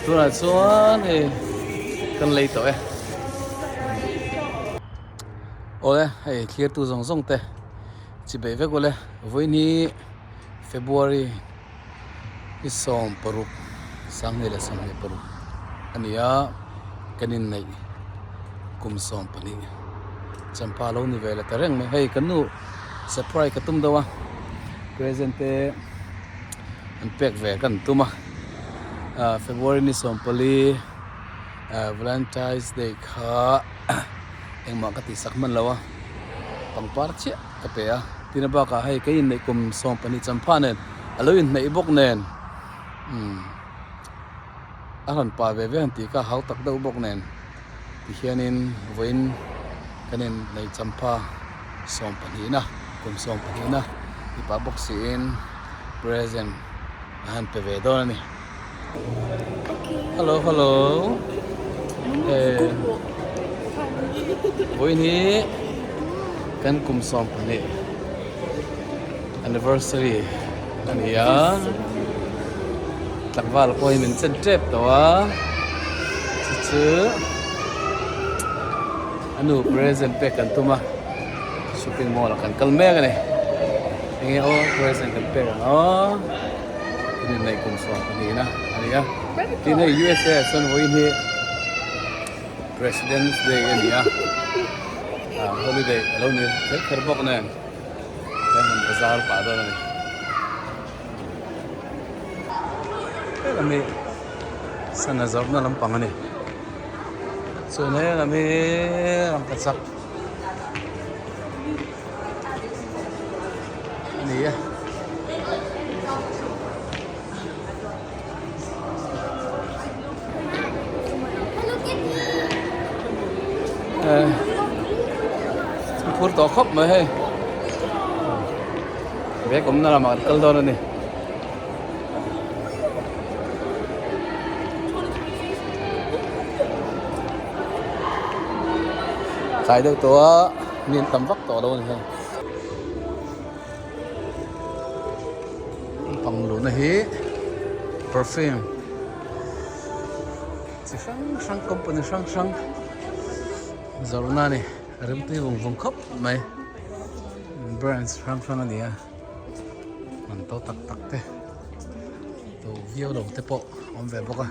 Tunah chuan hei kan lei tawh e. Awle hei thlir tu zawng zawng te chi bei vek ule vawiin hi February ni 16 2026 a ni a kan inneih kum 12 champa lo ni ve leh ta reng mai hei kan nu surprise ka tum deuh a present te an pek ve kan tum a ah February ni 14 ah Valentine's day kha engmah ka tihsak hman lo a pangpar chiah ka pe a tin a bakah hei ka inneih kum 12 champha nen a lo inhneih bawk nen umm a rawn pah ve ve ang tih kha hau tak deuh bawk nen tihianin vawiin kan inneih champha 12 na kum 12 na tih pah bawk siin present a han pe ve dawn a ni. Hello hello vawiin hi kan kum 12 anniversary a ni a tlangval pawh hi min chen tep tawh a chu chu a nu present pek kan tum a shopping mall ah kan kal mek a ni enge aw present kan pek ang aw tin inneih kum 12 na a ni a tin hei USA ah chuan vawiin hi President's Day a ni a ah holiday a lo ni kher kher bawk nen kan han bazar pah dawn a ni helam hi sana zawrhna lampang a ni chuan helam hi rangkachak a ni a. Phur tawh khawp mai hei bag awmna lamah kan kal dawn a ni. Tlai deuh tawh a mi an tam vak tawh lo a ni hei. Pang luhna hi perfume chi hrang hrang company hrang hrang zawrhna a ni remtui vawng vawng khawp mai brands hrang hrang a ni a man to tak tak te to viau lo te pawh a awm ve bawk a.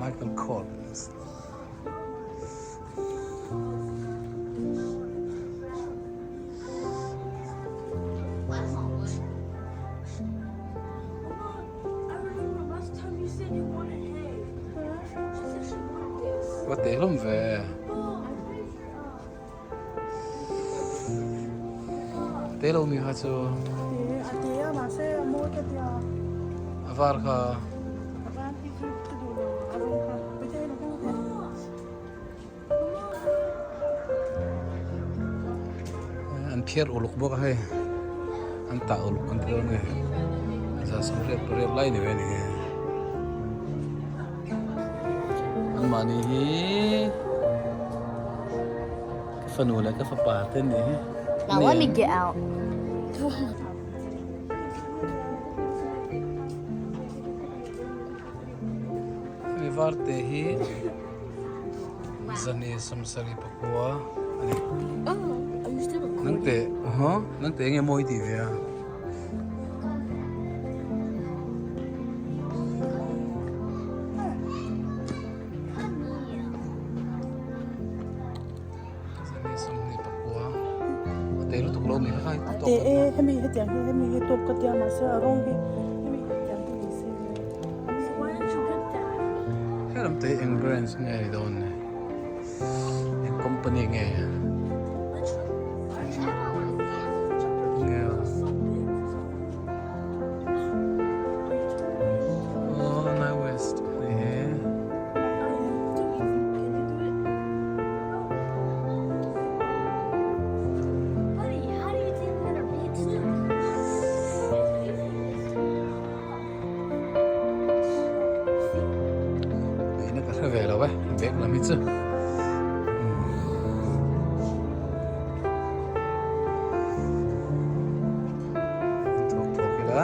Michael Kors. Va teh hlawm ve. Te lo mi kha chu. A var kha. An phiar uluk bawk a hei an tah uluk an ti dawn nge 18 lai ni ve a ni he anmahni hi ka fanu leh ka fapa te an ni hi. Now let me get out. Hemi var te hi zani 74 a ni. Nang te huh nang te enge mawi tih ve a. Zani 24 a te lutuk lo mi kha khai A te e hemi hetiang hi hemi hi tawp ka tia mahse a rawng hi hemi hetiang hi ni se. Helam te hi eng branch nge ni dawn ni eng company nge nge aw nai west ni he. hre ve lo e bag lam hi chu. Thawk thawk ila.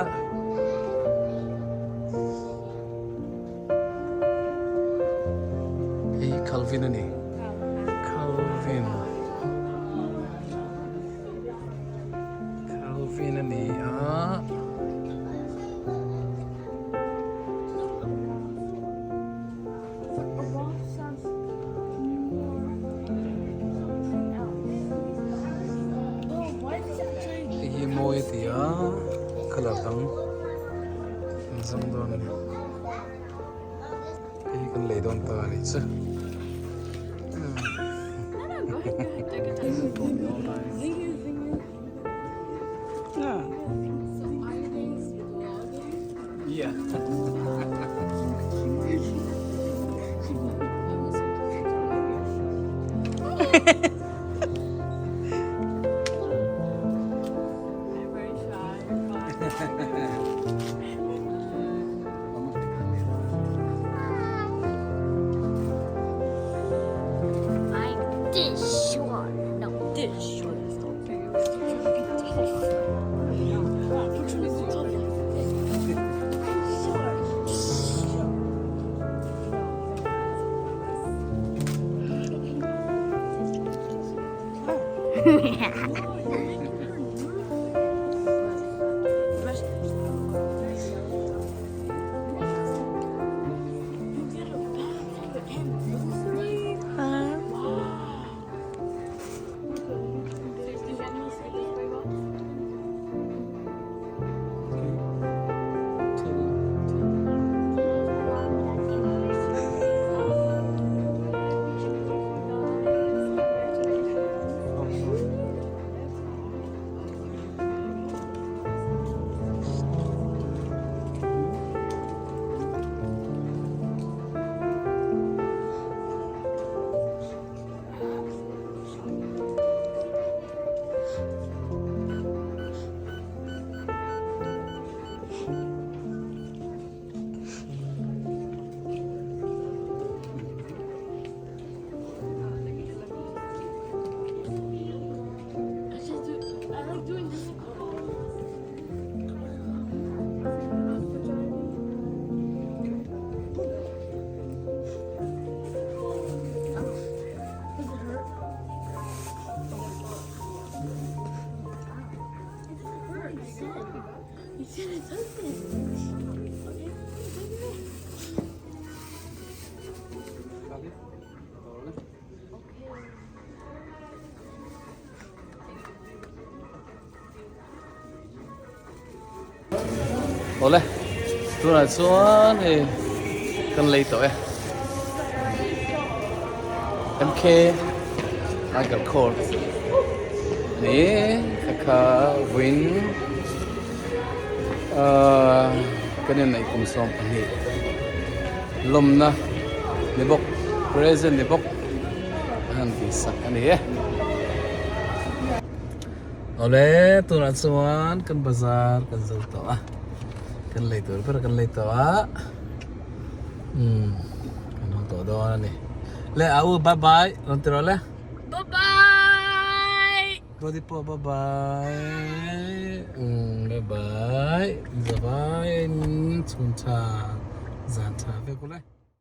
Hei Calvin a ni. Calvin. Calvin a ni a. Hei hi mawi a ti a, colour dang an zawng dawn a ni. Hei hi kan lei dawn ta a nih chu. Yeah. I'm this short. No, this short. Awle tunah chuan hei kan lei tawh e MK Michael Kors ni kha win kan inneih kum 12 lawmna ni bawk present ni bawk a han tih sak a ni e. Awle tunah chuan kan bazar kan zo tawh a kan lei tur ber kan lei tawh a umm kan haw tawh dawn a ni le a u bye bye rawn ti rawh le Bye bye Dodi pawh bye bye umm bye bye zavai in chhun tha zan tha vek ule.